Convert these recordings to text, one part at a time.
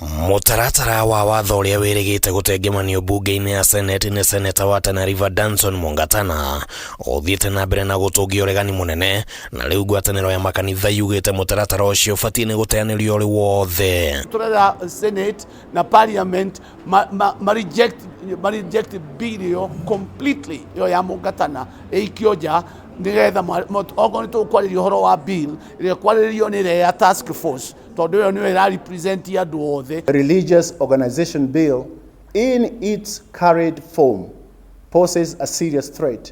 Mũtaratara wa watho ũrĩa wĩrĩgĩte gũtengemanio mbunge-inĩ ya Senate nĩ seneta wa Tana River Danson Mungatana ũthiĩte na mbere na gũtũngia ũregani mũnene, na rĩu ngwatanĩro ya makanitha yugĩte mũtaratara ũcio ũbatiĩ nĩ gũteanĩrio ũrĩ wothe. Turera Senate na Parliament ma reject bill ĩyo completely, ĩyo ya Mungatana ĩikio nja, nĩgetha okorwo nĩ tũkwarĩria ũhoro wa bill ĩrĩa kwarĩrĩrio nĩ ĩrĩa ya task force, tondũ ĩyo nĩyo ĩra represent andũ othe. The Religious Organization Bill, in its current form, poses a serious threat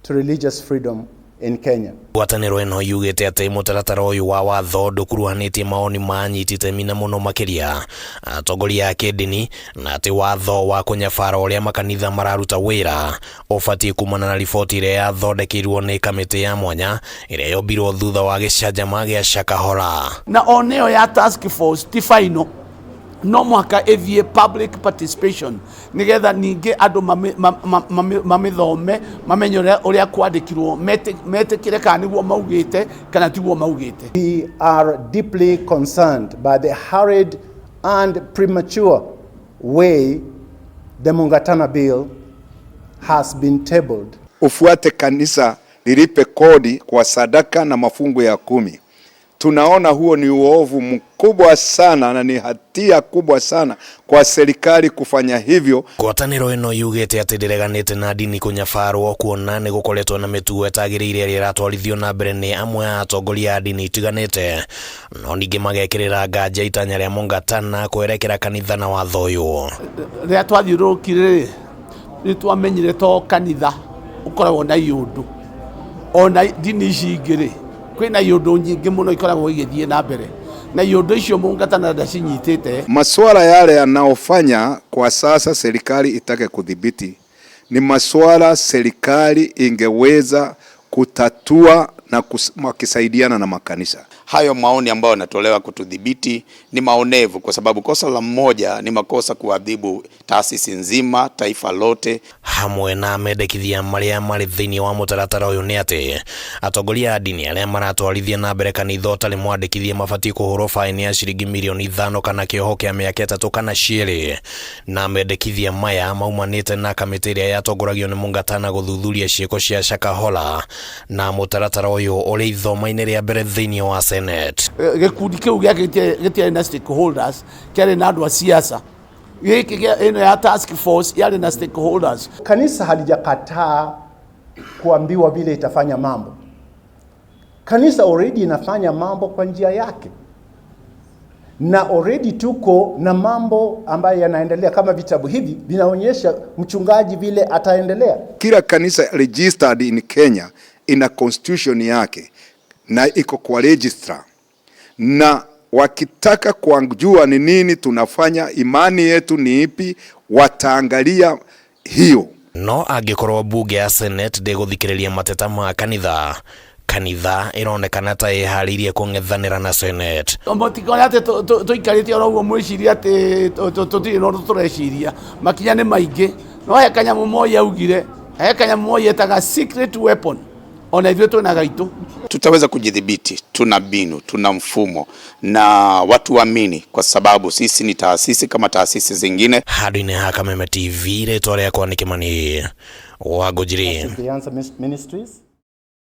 to religious freedom in Kenya. Ngwatanĩro ĩno yugĩte atĩ mũtaratara ũyũ wa watho ndũkuruhanĩtie mawoni ma anyiti itemi, na mũno makĩria atongoria a kĩndini, na atĩ watho wa kũnyabara ũrĩa makanitha mararuta wĩra ũbatiĩ kumana na riboti ĩrĩa yathondekirwo nĩ kamĩtĩ ya mwanya ĩrĩa yombirwo thutha wa gĩcanjama gĩa Shakahola. Na o nĩyo ya task force ti final, no mũhaka ĩthiĩ public participation, nĩgetha ningĩ andũ mamĩthome, mamenye ũrĩa kwandĩkirwo, metĩkĩre kana nĩguo maugĩte kana tiguo maugĩte. We are deeply concerned by the hurried and premature way the Mungatana Bill has been tabled. Ufuate kanisa lilipe kodi kwa sadaka na mafungu ya 10. Tunaona huo ni uovu mkubwa sana na ni hatia kubwa sana kwa serikali kufanya hivyo. Ngwatanĩro ĩno yugĩte atĩ ndĩreganĩte na ndini kũnyabarwo, kuona nĩ gũkoretwo na mĩtugo ĩtagĩrĩire ĩrĩa ĩratwarithio na mbere nĩ amwe a atongoria a ndini itiganĩte, no ningĩ magekĩrĩra nganja itanya rĩa Mungatana kwerekera kanitha na watho ũyũ. Rĩrĩa twathiũrũrũkire rĩ, nĩ twamenyire to kanitha ũkoragwo na iũndũ, ona ndini ici ingĩ rĩ, kwĩna iũndũ nyingĩ mũno ikoragwo igĩthiĩ na mbere, na iũndũ icio Mungatana ndacinyitĩte. Masuala yale yanayofanya kwa sasa serikali itake kudhibiti ni masuala serikali ingeweza kutatua na wakisaidiana na makanisa. Hayo maoni ambayo yanatolewa kutudhibiti ni maonevu, kwa sababu kosa la mmoja ni makosa kuadhibu taasisi nzima, taifa lote. Hamwe na mendekithia marĩa marĩ thĩinĩ wa mũtaratara ũyũ nĩ atĩ atongoria a ndini arĩa maratwarithia na mbere kanitha ũtarĩ mwandĩkithie mabatiĩ kũhũrwo baĩni ya ciringi mirioni 5 kana kĩoho kĩa mĩaka 3 kana cierĩ. Na mendekithia maya maumanĩte na kamĩtĩ ĩrĩa yatongoragio nĩ Mungatana gũthuthuria ciĩko cia Shakahola, na mũtaratara ũyũ ũrĩ ithoma-inĩ rĩa mbere thĩinĩ wa Senate. Gĩkundi kĩu gĩake gĩtiarĩ na stakeholders, kĩarĩ na andũ a siasa. Gĩkĩ ĩno ya task force yarĩ na stakeholders. Kanisa halijakataa kuambiwa vile itafanya mambo. Kanisa already inafanya mambo kwa njia yake, na already tuko na mambo ambayo yanaendelea, kama vitabu hivi vinaonyesha mchungaji vile ataendelea. Kila kanisa registered in Kenya ina constitution yake na iko kwa registrar, na wakitaka kujua ni nini tunafanya, imani yetu ni ipi, wataangalia hiyo. No angĩkorwo mbunge ya Senate ndĩgũthikĩrĩria mateta ma kanitha, kanitha ĩronekana ta ĩharĩirie kũng'ethanĩra na Senate. Mũtikore atĩ tũikarĩte oro ũguo mwĩcirie atĩ tũtirĩ na ũndũ tũreciria. Makinya nĩ maingĩ, no he kanyamũ Moi augire, he kanyamũ Moi etaga secret weapon, ona ithuĩ twĩna gaitũ. Tutaweza kujidhibiti, tuna mbinu, tuna mfumo na watu waamini, kwa sababu sisi ni taasisi kama taasisi zingine. Handũ-inĩ ha Kameme TV, rĩtwa rĩakwa nĩ Kĩmani wa Ngũnjiri. The Answer Ministries.